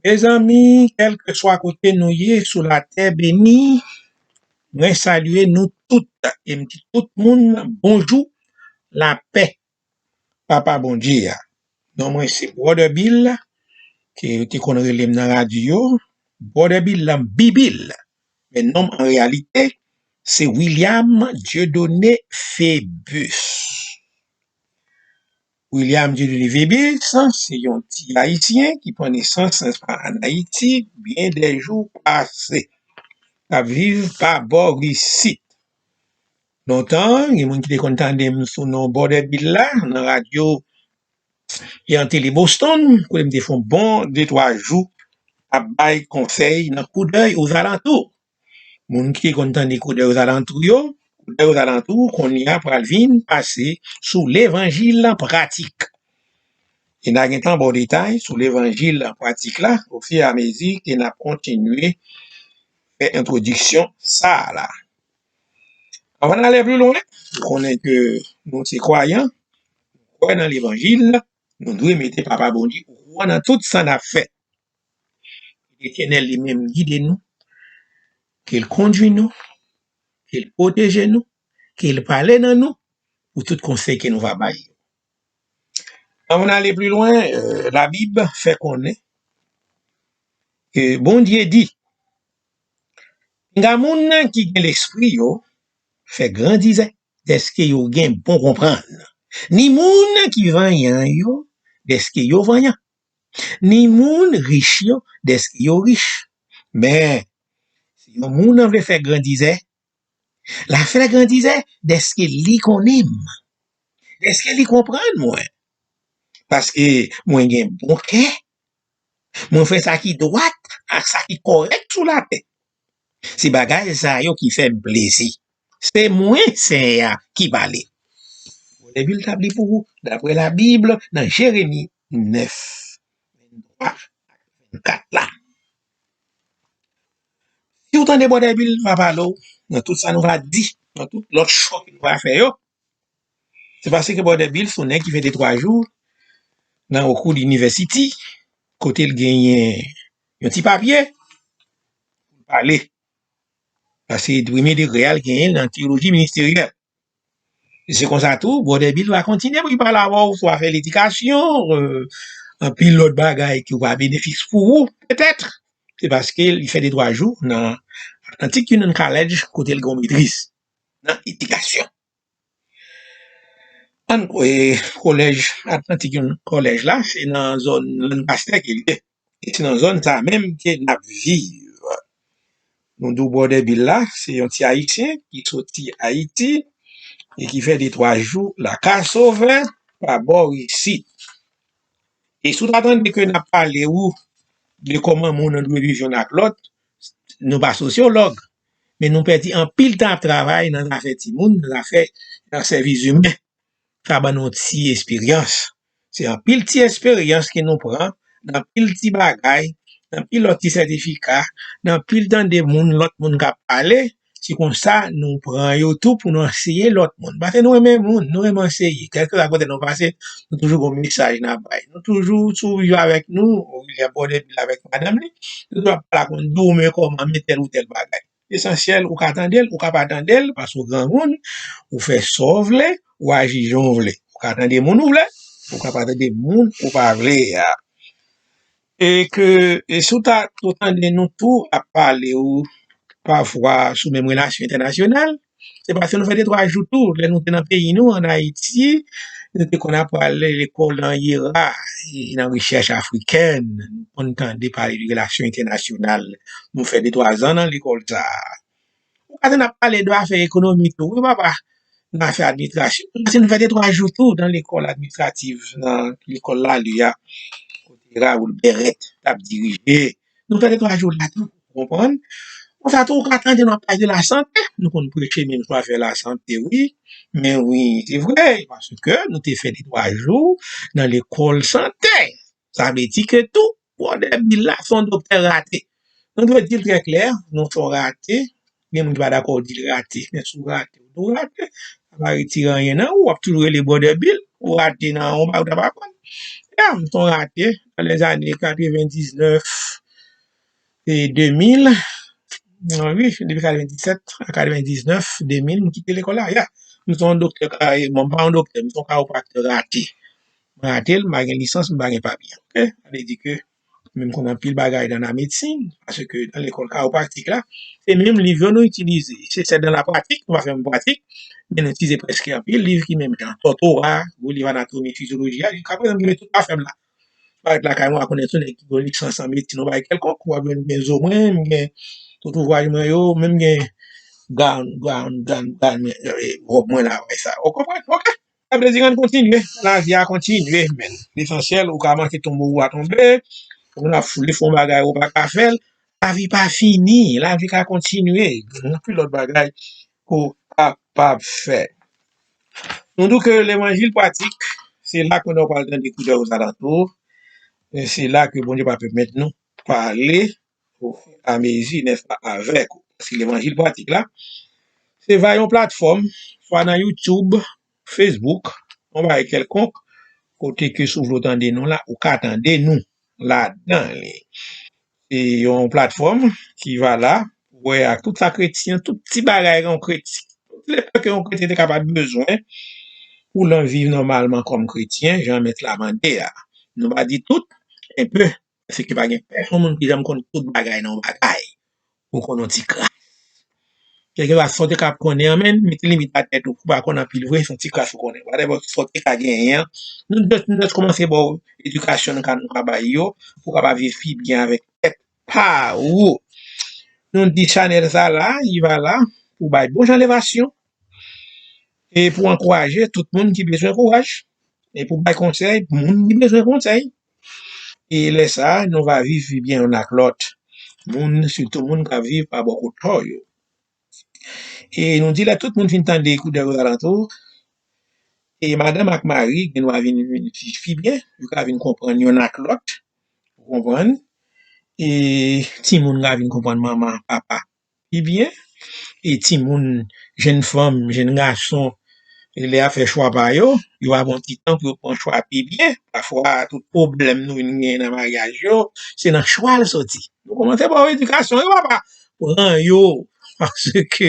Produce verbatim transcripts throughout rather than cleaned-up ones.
Mezanmi, kèlkeswa kote nou ye sou latè beni, mwen salye nou tout e m di tout moun bonjou, lapè Papa Bondye a. Non mwen se Brother Bill, ke yo te konn rele m nan radyo, Brother Bill lan Bibil. Men non m an reyalite, se William Dieudonné Phébus. William Dieudonné Phébus, se yon ti ayisyen ki pran nesans an Ayiti, byen dè jou pase. K ap viv pa bò isit. Lontan, gen moun ki te konn tande m sou non Brother Bill la, nan radyo e an tele Boston, kote m te fè yon bon de twa jou ap bay konsèy nan koudèy ozalantou. Moun ki te konn tande koudèy ozalantou yo, koudèy ozalantou, kounye a pral vin pase sou levanjil an pratik. E n a gentan ba w detay sou levanjil an pratik la, ofiramezi ke n ap kontinye fè entwodiksyon sa a la. Anvan n ale pli lwen, nou konnen ke nou se kwayan, nou kwè nan levanjil, nou dwe mete Papa Bondye okouran nan tout sa n ap fè. Letènèl li menm gide nou, ke l kondui nou, ke l pwoteje nou, ke l pale nan nou pou tout konsèy ke nou va bay yo. Anvan n ale pli lwen, euh, Labib fè konnen ke Bondye di, Pinga moun ki gen lespri yo fè grandizè, dèske yo gen bon konprann. Ni moun ki vanyan yo, dèske yo vanyan. Ni moun rich yo, dèske yo rich. Men, si yon moun an vle fè grandizè, l a fè grandizè dèske li konnen m, dèske li konprann mwen. Paske mwen gen bon kè, mwen fè sa ki dwat ak sa ki kòrèk sou latè. Se bagay sa yo ki fè m plezi. Se mwen, Senyè a, ki pale. Bondye tabli pou ou, daprè Labib, nan Jeremi nèf, venntwa ak vennkat la. Si w tande Brother Bill va pale w, nan tout sa nou va di, nan tout lòt cho ke nou va fè yo, se paske Brother Bill se yon nèg ki fè de twa jou nan Oakwood University, kote l genyen yon ti papye pou l pale. Paske premye degre a, l genyen l nan teyoloji ministeryèl. E se konsa tou, Brother Bill va kontinye pou li pale avè w sou afè ledikasyon, euh, anpil lòt bagay ki va benefis pou ou, petèt. Se paske li fè de twa jou nan Atlantic Union College, kote l gen yon metriz nan edikasyon. Ann, e, kolèj Atlantic Union College la, se nan zòn Lancaster ke l ye. E se nan zòn sa menm ke n ap viv. Nou di w Brother Bill la, se yon ti ayisyen ki soti Ayiti e ki fè de twa jou lakay Sovè pa bò isit. E si w ta tande ke n ap pale ou de kòman moun an dwe viv youn ak lòt, nou pa sosyològ, men nou pèdi anpil tan ap travay nan zafè timoun, nan zafè, nan sèvis imen. Sa ban nou ti esperyans. Se anpil ti esperyans ke nou pran, nan anpil ti bagay, nan anpil lòt ti sètifika, nan anpil tande moun, lòt moun k ap pale, se konsa nou pran yo tou pou nou anseye lòt moun. Paske nou renmen moun, nou renmen anseye. Kèlkeswa kote nou pase, nou toujou gon mesaj n ap bay. Nou toujou, si w viv avèk nou, ou viv Brother Bill avèk madanm li, nou toujou ap pale ak moun, di w men kòman, men tèl ou tèl bagay. Lesansyèl, ou ka tande l, ou ka pa tande l, paske w granmoun, ou fè sa w vle, ou aji jan w vle. Ou ka tande moun ou vle, ou ka pa tande moun ou pa vle a. E ke, e si w ta tou tande nou tou ap pale ou pafwa sou menm relasyon entènasyonal, se paske nou fè de twa jou tou, lè nou te nan peyi nou, ann Ayiti, nou te konn ap pale lekòl nan yera, e nan rechèch afrikèn, nou konn tande pale de relasyon entènasyonal. Nou fè de twa zan nan lekòl sa a. Ou ka tande n ap pale de afè ekonomi tou, wi papa, nan afè administrasyon. Paske nou fè de twa jou tou nan lekòl administratif, nan lekòl Lali a, kote Raoul Beret t ap dirije. Nou fè de twa jou la tou, ou konprann? Konsa tou, ou ka tande nou ap pale de lasante, nou konn preche menm sou afè lasante, wi. Men wi, se vre, paske nou te fè de twa jou nan lekòl sante. Sa vle di ke tou, Brother Bill la se yon doktè rate. Nou dwe di l trè klè, nou se yon rate. Gen moun ki pa dakò w di l rate, men si w rate, w tou rate. Sa pa retire anyen nan ou, w ap toujou rele Brother Bill, ou rate nan yon bagay ou t ap aprann. Ya, m se yon rate, nan lèzane katrevendiznèf, e de mil, wi, depi katrevenndisèt a katrevendiznèf, de mil, m kite lekòl la, ya. M se yon doktè, ka- bon, m pa yon doktè, m se yon kawopraktè rate. M rate l, m pa gen lisans, m pa gen papye. Oke? Sa vle di ke men m konn anpil bagay nan la medsin, paske nan lekòl kawopraktik la, se menm liv yo nou itilize. Se sèl nan la pratik, nou pa fè menm pratik, men nou itilize prèske anpil liv ki menm jan. Tòtora, gwo liv anatomi, fizyoloji a, jiska prezan m gen tout afè m la. Parèt lakay mwen, a konnen sou nèg ki gen lisans an medsin, yon bagay kèlkonk, w ap jwenn gen zo mwen, m gen tout ouvraj mwen yo, menm gen gown, gown, gown, gown, eh, wòb mwen la, wè sa. Ou konprann? Oke? Sa vle di ann kontinye. Lavi a kontinye, men. Lesansyèl, ou ka manke tonbe, ou pa tonbe. Ou nan foule fè yon bagay, ou pa ka fè l. Lavi pa fini. Lavi ka kontinye. Gen anpil lòt bagay pou w kapab fè. Nou di ke levanjil pratik, se la ke nou pral tande koudè ozalantou. E se la ke Bondye va pèmèt nou pale ofiramezi, nèspa, avèk ou. Paske levanjil pratik la, se va yon platfòm, swa nan YouTube, Facebook, yon bagay kèlkonk, kote ke si w vle w tande nou la, ou ka tande nou ladan li. Se yon platfòm ki va la, pou wè ak tout sa kretyen, tout ti bagay yon kretyen, tout lepè ke yon kretyen te kapab bezwen pou l viv nòmalman kòm kretyen, jan mèt la mande a. Nou pa di tout, enpe, paske pa gen pèsonn moun ki janm konn tout bagay nan yon bagay. Ou konn yon ti kras. Kèlkeswa sa w te ka konnen an, men, mete limit a tèt ou, ou pa konn anpil vre, se yon ti kras ou konnen. Whatever sa w te ka genyen an, nou just, nou just kòmanse ba w edikasyon nou ka, nou ka bay yo, pou w kapab viv pi byen avèk tèt pa ou. Nou di chanèl sa la, li va la, pou bay bon jan levasyon, e pou ankouraje tout moun ki bezwen kouraj, e pou bay konsèy, moun ki bezwen konsèy. E lè sa a, nou va viv pi byen youn ak lòt. Moun, sitou moun k ap viv pa bò kote yo. E nou di lè tout moun fin tande koudè ozalantou, e madanm ak mari gen dwa vin, vin viv pi byen, yo ka vin konprann youn ak lòt, ou konprann? E timoun ka vin konprann manman, papa pi byen. E timoun, jenn fanm, jenn gason, e lè y ap fè chwa pa yo, yo ap pran ti tan pou yo pran chwa pi byen. Pafwa, tout pwoblèm nou vin genyen nan maryaj yo, se nan chwa l soti. Nou kòmanse ba yo edikasyon, yo pa pran yo, paske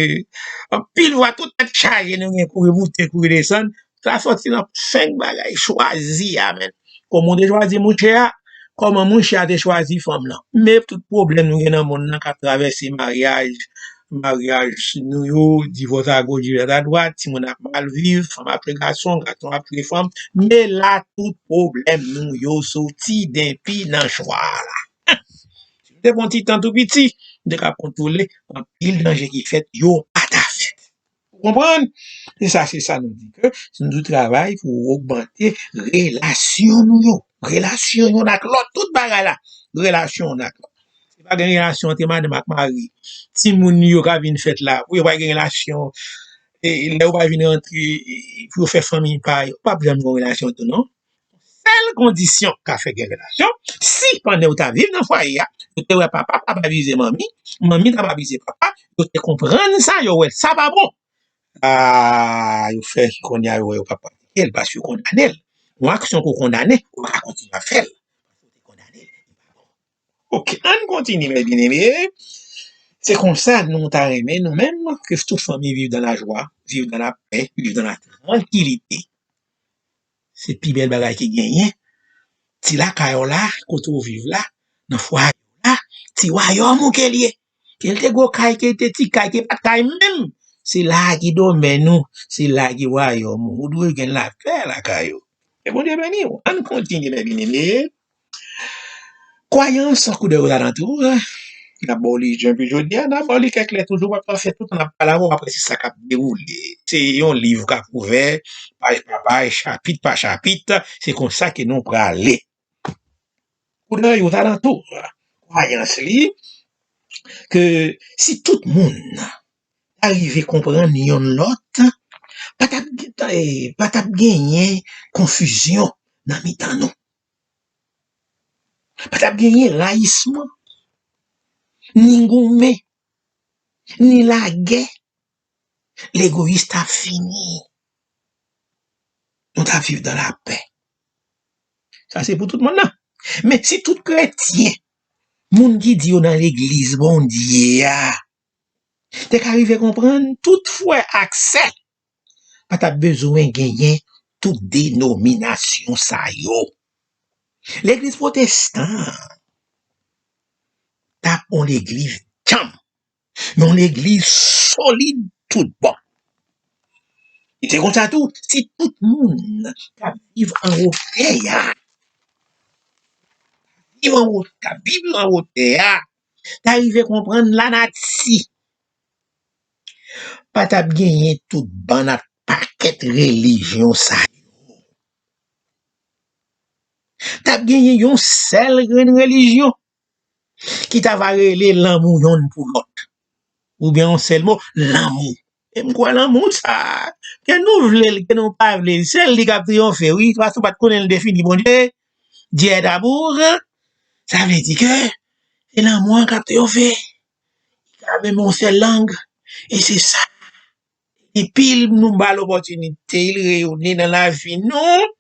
anpil fwa, tout tèt chaje nou gen kouri moute, kouri desann, sa soti nan fenk bagay chwazi a, men. Kòman w te chwazi mouche a? Kòman mouche a te chwazi fanm lan? Men tout pwoblèm nou gen nan monn nan k ap travèse maryaj, maryaj nou yo, divòs a goch, divòs a dwat, timoun ap mal viv, fanm ap touye gason, gason ap touye fanm. Men la tout pwoblèm nou yo soti denpi nan chwa la. Si nou te pran ti tan tou piti, nou te ka kontwole anpil danje ki fèt, yo pa ta fèt. Ou konprann? Se sa, se sa nou di ke si nou travay pou ogmante relasyon nou yo. Relasyon youn ak lòt, tout bagay la. Relasyon youn ak lòt. Si pa gen relasyon ant madanm ak mari, timoun yo ka vin fèt la, pou yo pa gen relasyon, e lè yo pa vin rantre, e pou yo fè fanmi pa yo, p ap janm gen relasyon tou non. Sèl kondisyon ka fè gen relasyon, si pandan yo ta viv nan fwaye a, yo te wè papa t ap abize manmi, manmi t ap abize papa, yo te konprann sa, yo wè sa pa bon. A, yo fè kounye a yo wè yo p ap pratike l paske yo kondane l. Yon aksyon ke w kondane, ou pa ka kontinye ap fè l. Paske w te kondane l, li pa bon. Oke, ann kontinye, mes bien-aimés. Se konsa nou ta renmen, nou menm, ke tout fanmi viv dans la joie, viv dans la paix, viv dans la tranquillité. Se pi bèl bagay ki genyen. Ti lakay ou la, kote w viv la, nan fwaye w la, ti wayòm ou ke l ye. Ke l te gwo kay, ke l te ti kay, ke pa t kay menm. Se la ki domèn ou, se la ki wayòm ou. Ou dwe gen lapè lakay ou. E Bondye beni w. Ann kontinye, mes bien-aimés. Kwayans, koudè ozalantou, n ap ba w li jan pou jodi a, n ap ba w li kèk lè toujou, w ap pase tout tan n ap pale avè w, apre se sa k ap dewoule. Se yon liv k ap ouvè, paj pa paj, chapit pa chapit, se konsa ke nou prale. Koudè ozalantou, kwayans li, ke si tout moun ta rive konprann yonn lòt, pa t ap, eh, pa t ap genyen konfizyon nan mitan nou. Pa t ap genyen rayisman, ni goumen, ni lagè. Legoyis t ap fini. Nou t ap viv dans la paix. Sa se pou tout moun nan. Men si tout kretyen Moun ki di yo nan legliz Bondye a te ka rive konprann tout frè ak sè pa t ap bezwen genyen tout denominasyon sa yo. Legliz pwotestan t ap yon legliz djanm, yon legliz solid tout bon. E se konsa tou, si tout moun k ap viv anwo tè a, viv anwo, k ap viv anwo tè a, ta rive konprann lanati, pa t ap genyen tout bann ak pakèt relijyon sa yo. T ap genyen yon sèl grenn relijyon ki ta va rele lanmou yonn pou lòt. Oubyen yon sèl mo, lanmou. E m kwè lanmou sa, ke nou vle l, ke nou pa vle l, se li k ap triyonfe, wi. Paske w pa t konnen l defini Bondye, Dieu est amour. Sa vle di ke se lanmou an k ap triyonfe. Li ka menm yon sèl lang. E se sa. Epi nou ba l opòtinite, il reyone nan lavi nou,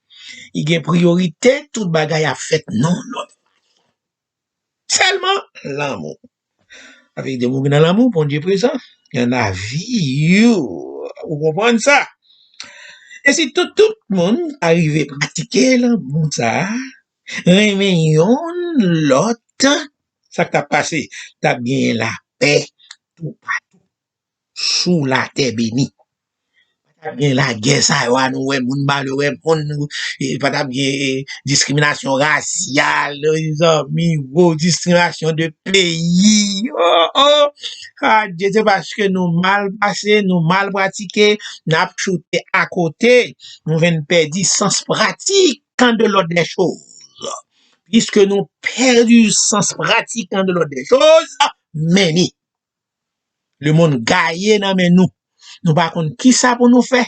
li gen priyorite, tout bagay ap fèt nan lòt. Sèlman lanmou. Avèk de moun ki nan lanmou, Bondye prezan nan lavi yo. Ou konprann sa? E si tout, tout moun ta rive pratike lanmou sa, renmen yonn lòt, sa k t ap pase? T ap genyen lapè toupatou sou latè beni. Pa t ap gen lagè sa yo a nou wè moun malere, moun, e, pa t ap gen, e, diskriminasyon rasyal, mezanmi, wo, diskriminasyon de peyi. Oh, oh. Adye, se paske nou mal pase, nou mal pratike, n ap choute akote, nou vin pèdi sans pratik de l'ordre des choses. Puisque nous perdons le sens pratique de l'ordre des choses, men ni. Lemonn gaye nan men nou. Nou pa konn kisa pou nou fè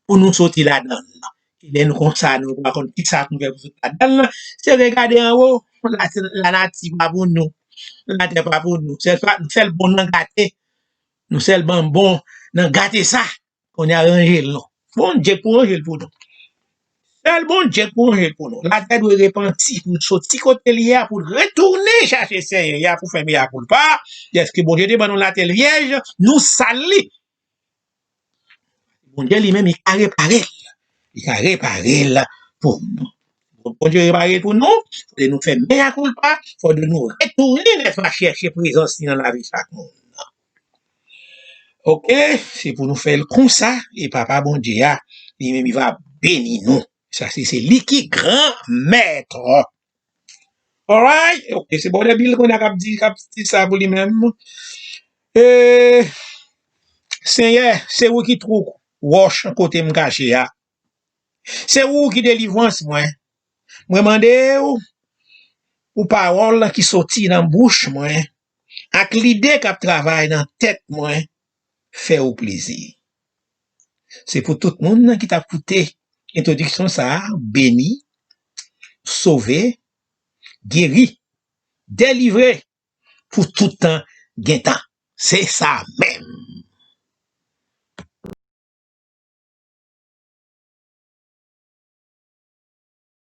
pou nou soti ladan l. E lè nou konsa, nou pa konn kisa pou nou fè pou soti ladan l, se regade anwo, la, lanati pa pou nou. Latè pa pou nou. Sèl, sèl bon nan gate. Nou sèlman bon nan gate sa. Kounye a ranje l non. Bondye k pou ranje l pou nou. Sèl Bondye k pou ranje l pou nou. Latè dwe repanti pou l soti kote l ye a, pou l retounen chache Senyè a, pou fè mea culpa. Dèske Bondye te ban nou latè l vyèj, nou sal li. Bondye li menm, li ka repare l. Li ka repare l pou nou. Bondye repare l pou nou, fòk nou fè mea culpa, fòk nou retounen nèt chèche prezans li nan lavi chak moun. Oke, se pou nou fè l konsa, e Papa Bondye a, li menm, li va beni nou. Sa se, se li ki gran mèt. Alright, oke, se Brother Bill kounye a k ap di, k ap di sa pou li menm. E, Senyè, se ou ki twou wòch kote m kache a. Se ou ki delivrans mwen. Mwen mande w pou pawòl ki soti nan bouch mwen ak lide k ap travay nan tèt mwen fè ou plezi. Se pou tout moun ki t ap koute entwodiksyon sa a, beni, sove, geri, delivre pou tout tan gen tan. Se sa menm.